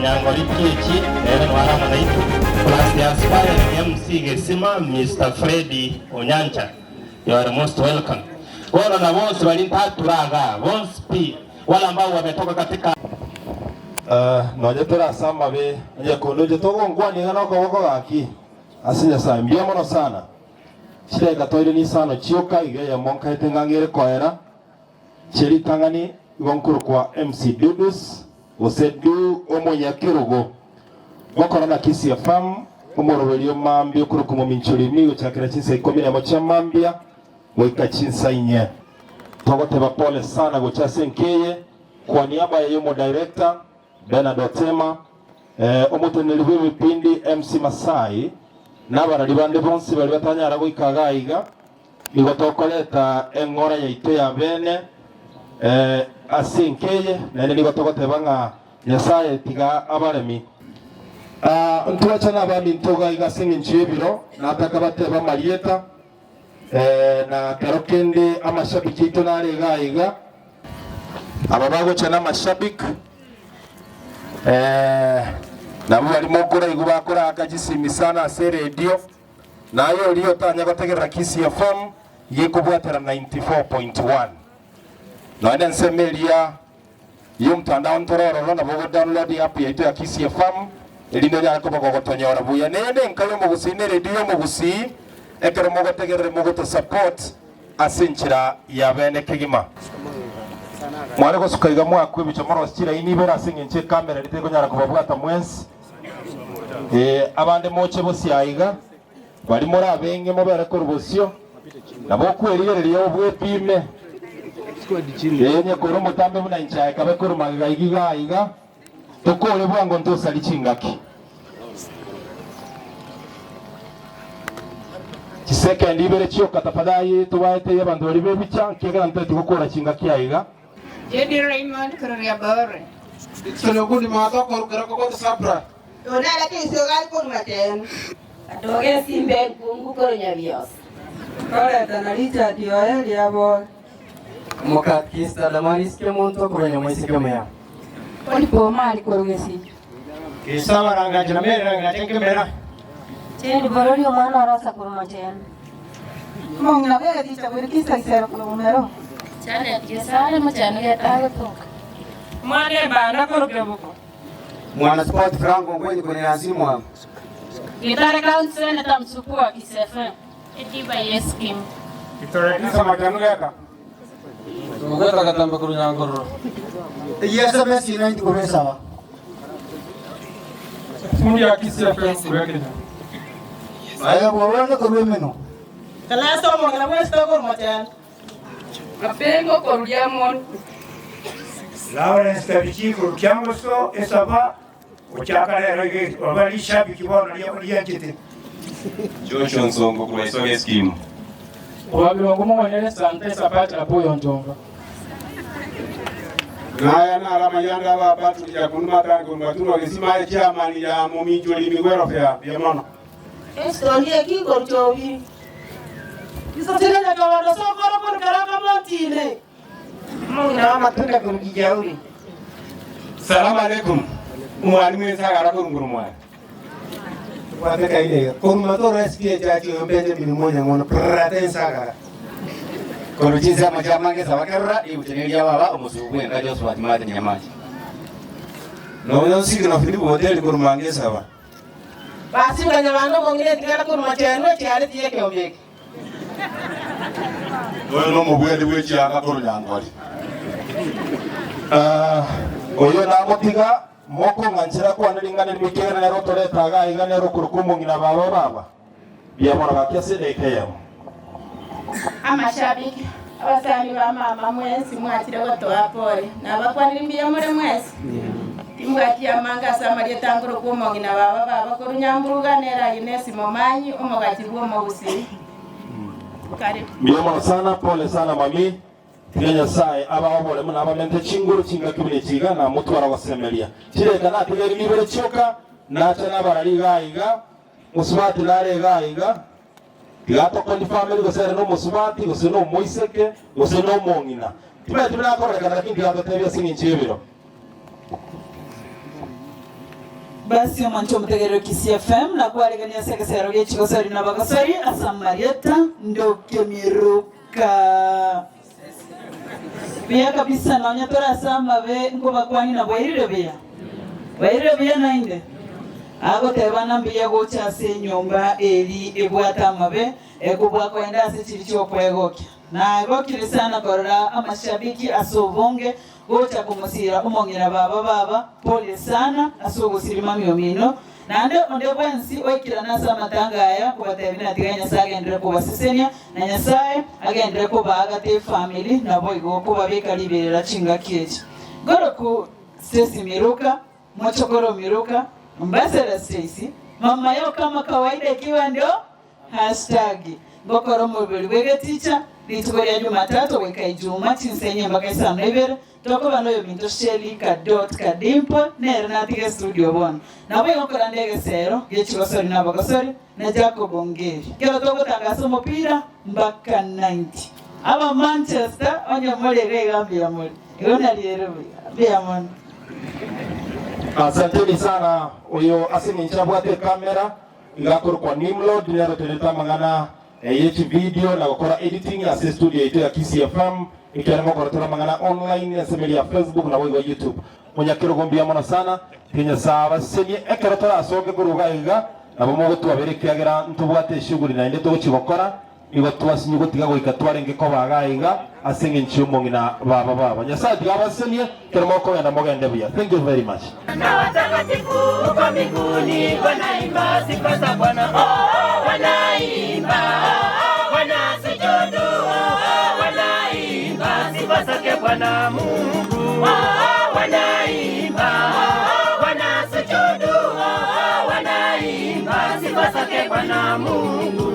Nyangori PAG nere noare amo naintwe, plus the aspiring MC Gesima Mister Freddy Onyancha, you are most welcome. Bono na bonsi baria ntatura igaa, bonsi pi, wale ambao wametoka katika. Nonye tore ase amabe, onye konde oche togonkwania iga nokoboko gaki ase Nyasae. Mbuya mono sana. Chidakika toire nisano chioka iga eyemo nkaete ng'ang'e ere koera. Chie ritang'ani igo nkorokwa MC Dudus gose Du omonyakerogo. Gokora na Kisii FM omoroberio mambia okorokwa Mominchori Imi gochakera chinsa ikomi nemo chia mambia goika chinsa inye. Togoteba pole sana gocha ase enka eye kwa niaba ya y'omodirector Bernard Otema, omoteneneri bw'ebipindi MC Masai na abarari bande bonsi baria batanyara goika igaa iga. Nigo tokoreta eng'ora yaito ya bene ase enka eye, naende nigo togoteba ng'a Nyasae tiga abaremi. Ntwacha nabaminto iga iga ase engencho y'ebiro, nataka batebe amarieta, na kero kende amashabiki aito nare iga iga. Aba bagocha namashabik, nabwo baria mokoraigwa bakoraaka chisimi sana ase eredio. Na aye oria otanya gotegerera Kisii FM gekobwatera 94.1. Nonya nensemo eria y'omtandao ntore ororo nabo ogo download app yaito ya Kisii FM erinde onyare koba gogotonyora buya. Neye nenka y'omogusii ne radio y'omogusii ekero mogotegerera mogoto support ase enchera ya bene kegima. Mware gosuka iga mwakwa ebichwa morosie chilaini ibere ase engencho ekamera eria tekonyara kobabwata mwensi. Ee, abande moche bosio aiga, baria more abenge mobere korwa bosio, nabo okwerigereria obwepime. Ee, onye kore omotambe buna inche aye kabe korwa magega iga iga aiga, tokore bwango ntosarie chingaki. Chisekendi ibere chioka tafadhali tobaeterie abanto baria b'ebicha, ekiagera ntoeti gokora chingaki aiga. Jedi Raymond Kururia Bore. Dickson Ogundi Maatho korwa Kogoto Sabra. Onara keisi ogari korwa Mateno. Atoge esimba enkungu korwa Nyabiosi. Koreta na Richard oye riabore. Mokakista Damaris Kemunto korwa Nyamoiseke Omuya. Olipa Omari korwa Gesicho. Kisaba Rangachi na Mary Rangachi Nkemera. Jane Borori omwana o Rosa korwa Mocheni. Omong'ina bw'egeticha bw'Erikisa Isero korwa Bomero. Janet Gesare mochenu getagotoka. Mwana ebanda korwa Kebuko. Mwana Sport Frank Ongwenyi korwa Nyansi Mwago. Gitare County Senator Msuku wa Kisii FM. Etiba y'Eskimu. Victoria Kisa Machanu Geka. Togweta Gatambe korwa Nyankororo. Eyio SMS 90 korwa Esaba. Fundi ya Kisii FM korwa Kenya. Aye bworwane korwa Emeno. Kalasa omong'ina bw'esito korwa Mocheni. Mapengo korwa Riamoni. Lawrence Tabichi korwa Kiangoso, Esaba, gochaka rero iga oba rishabiki bono rianchete. Joshua Nsongo korwa Isoga Eskimu. Korwa Birongo Mong'onere Santa Esabati Apoyo Njonga. Naya naro amayanda aba Patrick Nyakundi Matangi korwa Matunwa Gesima aye chairman ya Mominchori Migwero Fair mbuya mono. Esoni eki nkorucha obi. Isosire nyakabando sokoro korwa Karaka Montine. Omong'ina w'amatunda korwa Kijauri. Salamu alaikum mwalimu ensagara korwa Ngurumwani. Tobwate kaida iga, korwa Matoro SDA Church oyo Benjamin Monyang'ono prata ensagara. Korwa chinsemo chia Mangesa bakerora ribucha neria baba omosuku bw'enka Joshua Martin Nyamache. Nonya Osigino Philip Oteri korwa Mangesa ba. Basimba nyabande omong'ina etigana korwa Mochenwa echiare tiyekeombe eke. Oyo nomobweri bwe chianga korwa Nyangori. Oyo namotiga mokong'anchera kwane ring'ana erimo ekiagera nere otoreta iga aiga nere okorokwa omong'ina baba baba. Mbuya mono gaki ase edageka eyemo. Amashabiki, abasani ba mama mwensi mwachire gotoa pole, nabakwanirie mbuya more mwensi? Timbwati amange ase amarieta nkorokwa omong'ina baba baba korwa Nyamburuga nere Agnes Momanyi omogachi bw'omogusii. Karibu. Mbuya mono sana, pole sana mami, tiga Nyasaye abae oboremu na abamente chinguru chingaki buna echi iga na motware ogosemeria. Chidakika natigaire nibere chioka, nacha nabarari iga aiga, Mosubati nare iga aiga, tiga atokoni family gose ere nomosubati gose nomoiseke gose nomong'ina. Timanyeti buna akororekana lakini tiga atotebie ase eng'encho y'ebiro. Basi omonto omotegereri o Kisii FM nakwaregania ase egesero gie chigosori na abagosori ase amarieta Ndokemiruka. Buya kabisa nonya tore ase amabe nkobakwani na bwairire buya. Bwairire buya naende. Agoteba ng'a mbuya gocha ase enyomba eri ebwate amabe ekobua koenda ase chiri chi'okwegokia. Nagokire sana korora amashabiki ase obonge gocha komosiira omong'ina baba baba, pole sana ase ogosirima miomino, naende onde bwensi oikirane ase amatanga aya kobatebia natiga Nyasae agenderere kobasesenia, na Nyasae agenderere kobaagata efamiri naboigo kobabeka riberera chingaki echi. Goroku Stacy Miruka, mochokoro Miruka, Ambassador Stacy, mama yao kama kawaida ikiwa ndio Hashtag, Ngokora omorweri bw'egeticha, rituko ria Jumatatu goika Ijuma chinsa enye mpaka isano na ibere, tokoba noyominto Shelly Kadot Kadimpo nere natige estudio bono. Naboigo nkorande egesero gie chigosori na abagosori na Jacob Ongeri. Kero togotangasa omopira mpaka 90. Aba Manchester onye more iga iga mbuya more. Igo nari ere buya. Mbuya mono. Asanteni sana oyo ase eng'encho abwate ekamera. Iga akorokwa Nimrod nere otenenete amang'ana ye chividio na gokora editing ase estudio yaito ya Kisii FM ekiagera ngokora tore amang'ana online ase emeri ya Facebook naboigo YouTube. Monyakerogo mbuya mono sana, tiga Nyasae abasesenie ekero torasoke korwa iga iga nabo mogotwabera ekiagera ntobwate eshughuli naende togochia gokora. Nigo twasinywe gotiga goika twarenge koba iga iga ase engencho y'omong'ina baba baba. Nyasae tiga abasesenie ekero mokogenda mogende buya. Thank you very much. Na watakatifu huko mbinguni wanaimba sifa za Bwana, oh, wanaimba, wanasujudu, oh, wanaimba sifa zake Bwana Mungu, oh, wanaimba, wanasujudu, oh, wanaimba sifa zake Bwana Mungu.